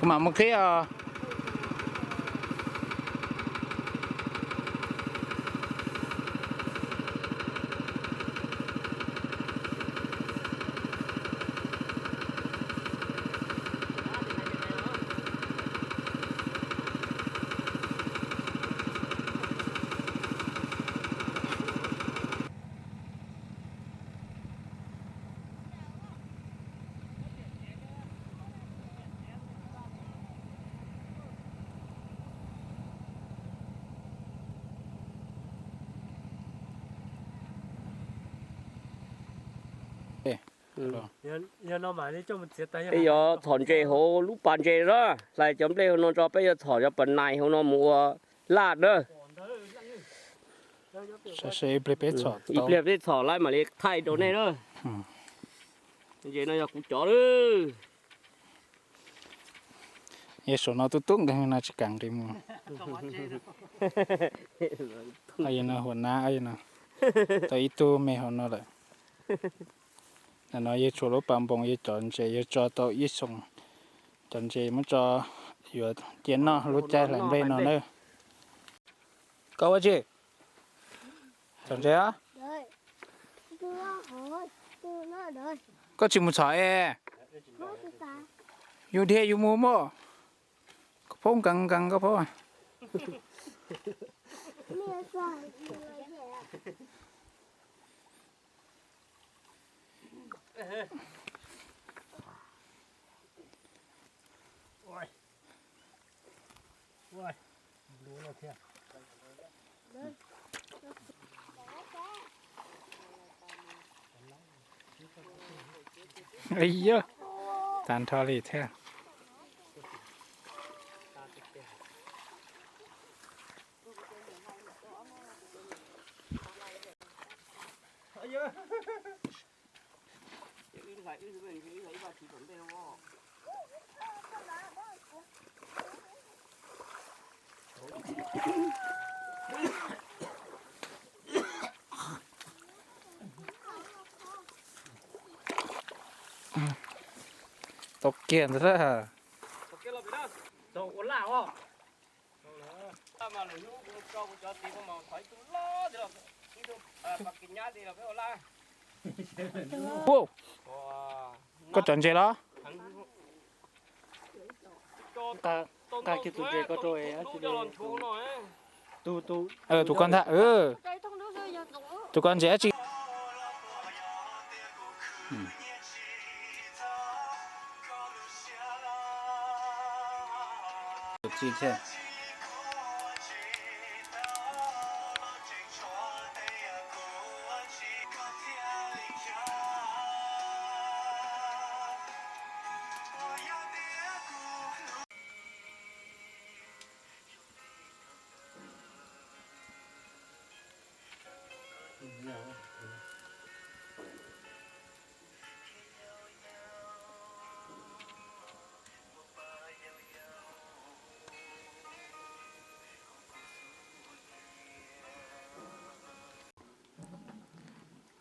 Kuv mam mus qhib os. Peb yuav txhom ntses hauv lub pas ntses na, hlais cov nplej hauv no tso, peb yuav txhom cov pas nais hauv no mus ua laj na. Ib pliag peb txhom lawm mam li thaij rau nej na. Ntses no yog kuv cov lawm. Yog saum no tub tub nkeeg no tsis kam nqis mus. Yog no hua nab, yog no tau ib tug me hauv no lawm. Ntawm no yog tshuav lub pas npoos, yog cov ntses yuav tso tau ib xyoos. Cov ntses muab tso yuav cia noj lub caij hlais nplej no na. Koj ua tsi? Txhom ntses os. Koj tsis mus txhom es. Yus dhia yus mus mog. Koj phaub nkees nkees koj phaub. Yog tag nrho li thiab. Tau kiag ntawd lawm. Koj cov ntses los? Tus koj ntag, tus koj ntses dab tsi?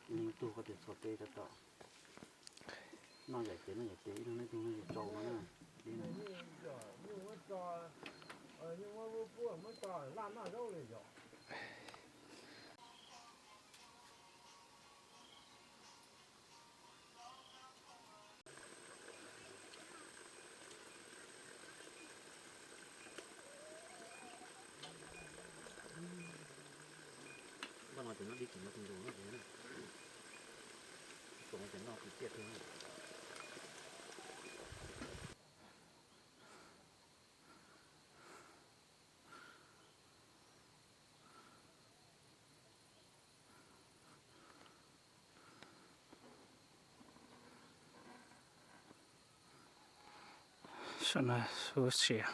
Ib leeg tug koj tes txhom peb rau tom. Noj yam ces noj yam ces ib leeg neb tug noj yam tsau no na. Saum no xub xiav.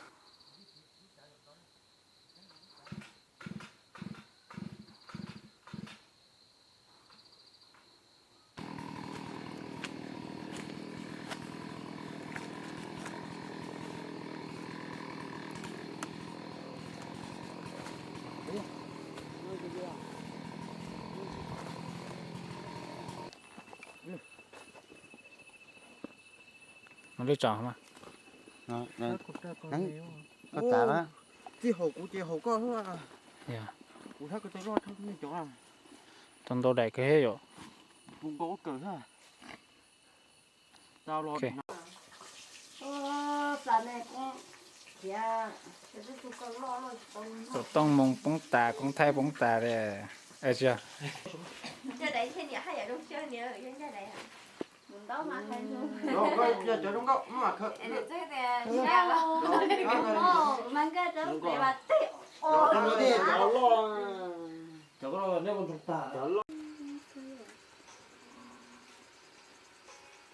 Lwj tso mas. Koj tas, txij haum kuv ces haum koj. Kuv sab ko taw loj tshaj nej cov. Tau ntau daim kawg thiab yom. Kuv nkaus kawg thiab. Tau los. Tom tooj moo poob tas, koob thaij poob tas li. Tsis yog.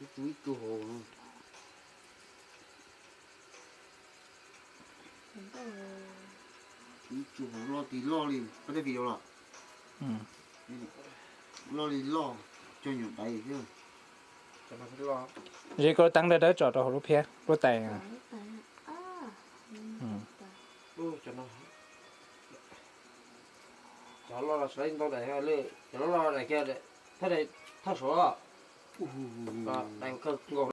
Ib tug hauv, ib tug hauv loj ti loj li, koj tej video los? Loj li loj, cog nyuam daiv xwb. Ze koj lub teeb dawb dawb tso rau hauv lub phiab lub tais. Cov loj los sawv ntau daim, cov loj loj daim kiag, thaj daim, thaj saud. Daim kawg nkaus.